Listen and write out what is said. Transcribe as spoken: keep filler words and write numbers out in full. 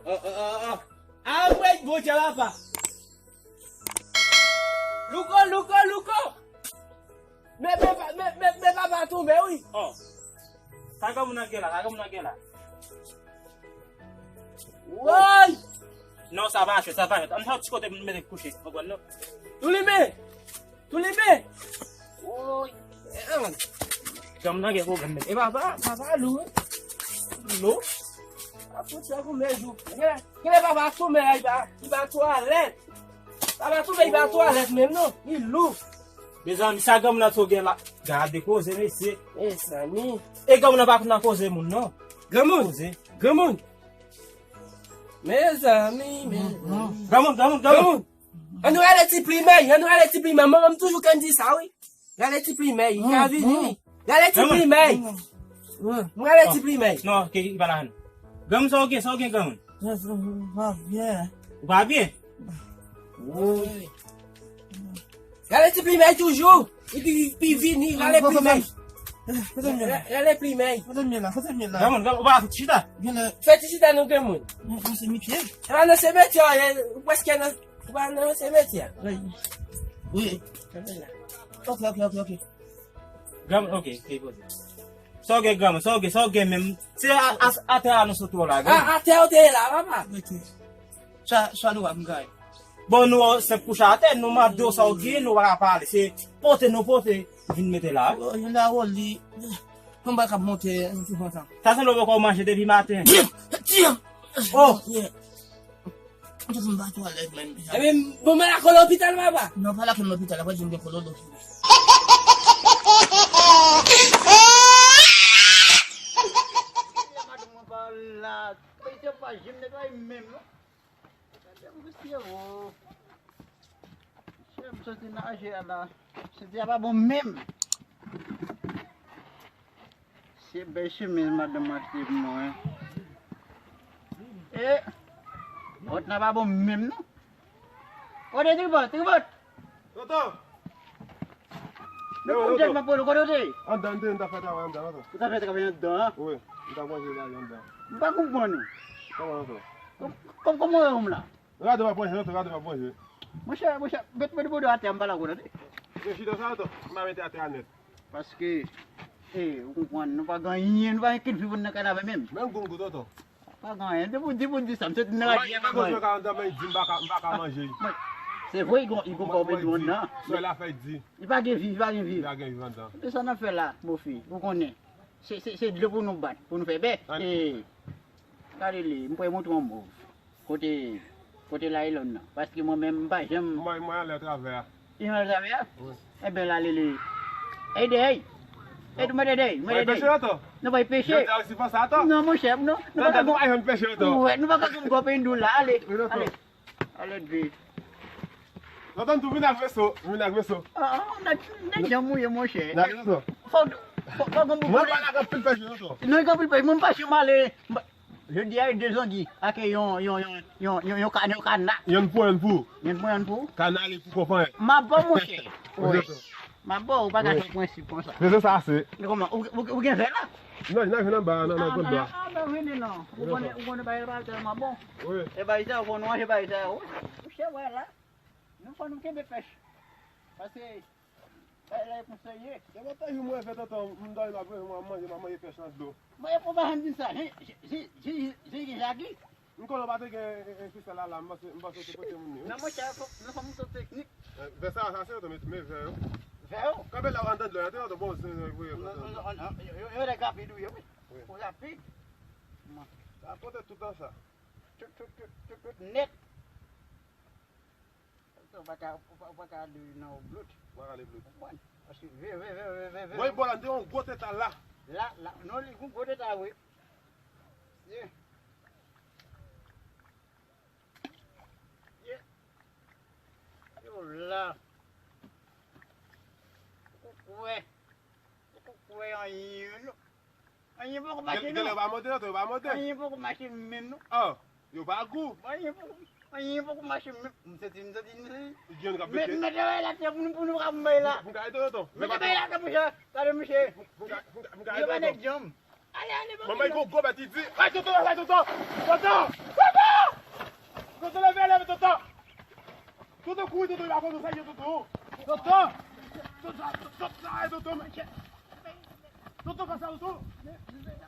Ah, ah, ah, ah. Ah, mwen, Bondye papa. Louko, Louko, Louko. Men, men, men, men, men papa tonbe, wi. Oh. Sa granmoun nan gen la, sa granmoun nan gen la. Woy! Non, sa pa fèt, sa pa fèt. Ann fè yon ti kote pou nou mete kouche. Konprann non? Toulimen! Toulimen! Woy! Granmoun nan gen pwoblèm menm. E papa, papa lou, wi. Lou. A fout sa pou men jou. Gen, gen papa sou men, li pa, li pa twalèt. Papa sou men, li pa twalèt menm non. Li lou. Mezanmi, sa granmoun nan tou gen la. Gade koze, mesye. Mezanmi. E granmoun nan pa konn nan koze moun, non. Granmoun. Koze. Granmoun. Mezanmi, mezanmi. Granmoun, granmoun, granmoun. Granmoun. Ann nou rele ti plimèy, ann nou rele ti plimèy. Manman m toujou konn di sa, wi. Rele ti plimèy, li ka vini, wi. Rele ti plimèy. M rele ti plimèy. Non, ke, li pa la, non. Granmoun, sa w gen, sa w gen, granmoun? Ou pa byen? Wi. Rele ti plimèy toujou. Epi, epi vini, rele plimèy. Rele plimèy. Kote m ye la? Kote m ye la? Granmoun, granmoun, ou pa fè ti chita? Fè ti chita non granmoun. Nan simitye? E pa nan simitye, ou prèske nan, ou pa nan simitye. Wi. Ok, ok, ok, ok. Granmoun, ok, ok, poze. Sa w gen granmoun, sa w gen, sa w gen menm. Se a, a, atè a nou sot wè w la, granmoun. A, atè w te ye la, papa. Ok. Sa, sa nou wè m gaye. Bon, nou, se kouche atè, nou mande w sa w gen, nou pa ka pale. Se pote nou pote, vin mete la. Yon dawoli, yon bagay k ap monte, yon ti kontan. Sa se lè w poko manje depi maten. Oh! Mwen te fin pa twalèt menm. Ebyen, bon, men lake w lopital, papa. Non, pa lake m lopital, apre di m gen kololo. Madanm mwen pa la, mesye pa janm netwaye menm, non. Gade misye, o. Mesye, m soti naje a la. Senti a pa bon menm. Se bèl chemiz madanm achte pou mwen. E, bòt la pa bon menm non. Kote Tripòt, Tripòt? Tonton! Kote w te ye? Anndan, m te, m ta fè travay anndan, tonton. Ou ta fè travay anndan an? Wi, m ta manje la anndan. M pa konprann ou. Kòman, tonton? Kòm, kòm, kòman w la? Rado pa manje, non, tonton, rado pa manje. Monchè, monchè, met, met bouda atè a, m pale ak ou tande. Prezida sa, tonton, m a mete atè a nèt. Paske, e, ou konprann, nou pa gen anyen, nou pa gen kèk viv nan kanavè menm. Menm goungoun, tonton. Pa gen anyen, depi w di, depi w di sa, m soti nan radyo a, pa gen anyen. Mwen, mwen, mwen, mwen, di m pa ka, m pa ka manje. Mwen, se vre, li gon, li gon pa w pèdi anndan. Sòlèy la fè di. Li pa gen viv, li pa gen viv. Li pa gen viv anndan. Epi sa n ap fè la, bofi, ou konnen. Se, se, se dlo pou nou bat, pou nou fè bè. E, gade li, m pral montre w yon move. Kote, kote laylòn nan? Paske mwen menm, m pa janm. Mwen, mwen ale atravè a. Li ale atravè a? Wi. Ebyen, l ale li. Ede, ey! Ede, mwen ede, mwen ede. Pral peche, tonton? Nou pral peche. Jodi a osi panse a, tonton. Non, monchè, non. Nou pa ka gon peche, tonton. Wi, nou pa ka gon gwo peyi nou la, ale. Wi, tonton. Ale. Ale, dve. Tonton, tou vin ak veso, vin ak veso. Ah, ah, nèg, nèg jan mouye, monchè. N ale, tonton. Fò, fò, fò gon bout. Mwen pa la k ap pil peche, tonton. Non, li k ap pil peche, mwen m pa janm ale. Jodi a, de zangi ak yon, yon, yon, yon, yon, yon ka-, yon kana. Yonn pou, yonn pou. Yonn pou, yonn pou. Kana li pou konprann. M ap ba w, monchè. Wi. M ap ba w, ou pa ka fè prensip konsa. Men se sa, se. Men kòman, ou, ou, ou gen vè la? Non, nan, nan, nan, nan, nan, nan, nan. Ah, ben, vini non. Ou konnen, ou konnen bagay la tèlman bon. Wi. E bagay sa, ou konnen manje bagay sa, wi. Monchè, wè la. Nou fò nou kenbe pèch. Paske Bagay la e konseye. Se pa tanjou mwen fè tonton, m dòmi m ap reve, mwen manje, m ap manje pèch nan dlo. Mwen e konpa janm di sa, jen, jen, jen, jen, jen gen jagi. M konnen w pa te gen, e, e, fistèl la la, m panse, m panse w te pote moun yo. Non, monchè, fò, nou fò m sot teknik. E, vè sa, sa se yo, tonton, met, met vè yo. Vè yo? Kanpe la, anndan dlo, anndan dlo, bon, se, se, voye, non, non, non, non, yo, yo, yo, rapid, wi, wi. Wi. Ou rapid. Sa pote tout an sa. Tout, tout, tout, tout, tout nèt. Ou pa ka, ou pa, ou pa ka ale nan yon blout. Ou pa ka ale blout. Ou konprann? Paske ve, ve, ve. Woy, bò la, m te yon gwo teta la. La, la, non, li gon gwo teta, wi. Ye. Ye. Yo la. Ou kwè. Ou kwè anyen, non. Anyen poko mache, non. Genlè yo pa monte, non, yo pa monte. Anyen poko mache menm, non. Oh, yo pa gou. Anyen poko, anyen poko mache menm. M santi, m santi, m santi. Gen yon k ap pete. Mèt, mèt travay la, tè pou nou, pou nou ka bay la. Mwen ka ede w, tonton. Mèt travay la, tè, monchè. Gade, monchè. Mwen ka, mwen ka, mwen ka ede w, tonton. Yo pa nèg djanm. Ale, ale, manman, gon gwo bèt, li di. Ay, tonton, ay, tonton. Tonton. Tonton. Toto, leve, leve, Toto. Toto, kouri, Toto, li pa konn sa ye, Toto. Toto. Toto, Toto, Toto, Toto, Toto, fè sa, Toto.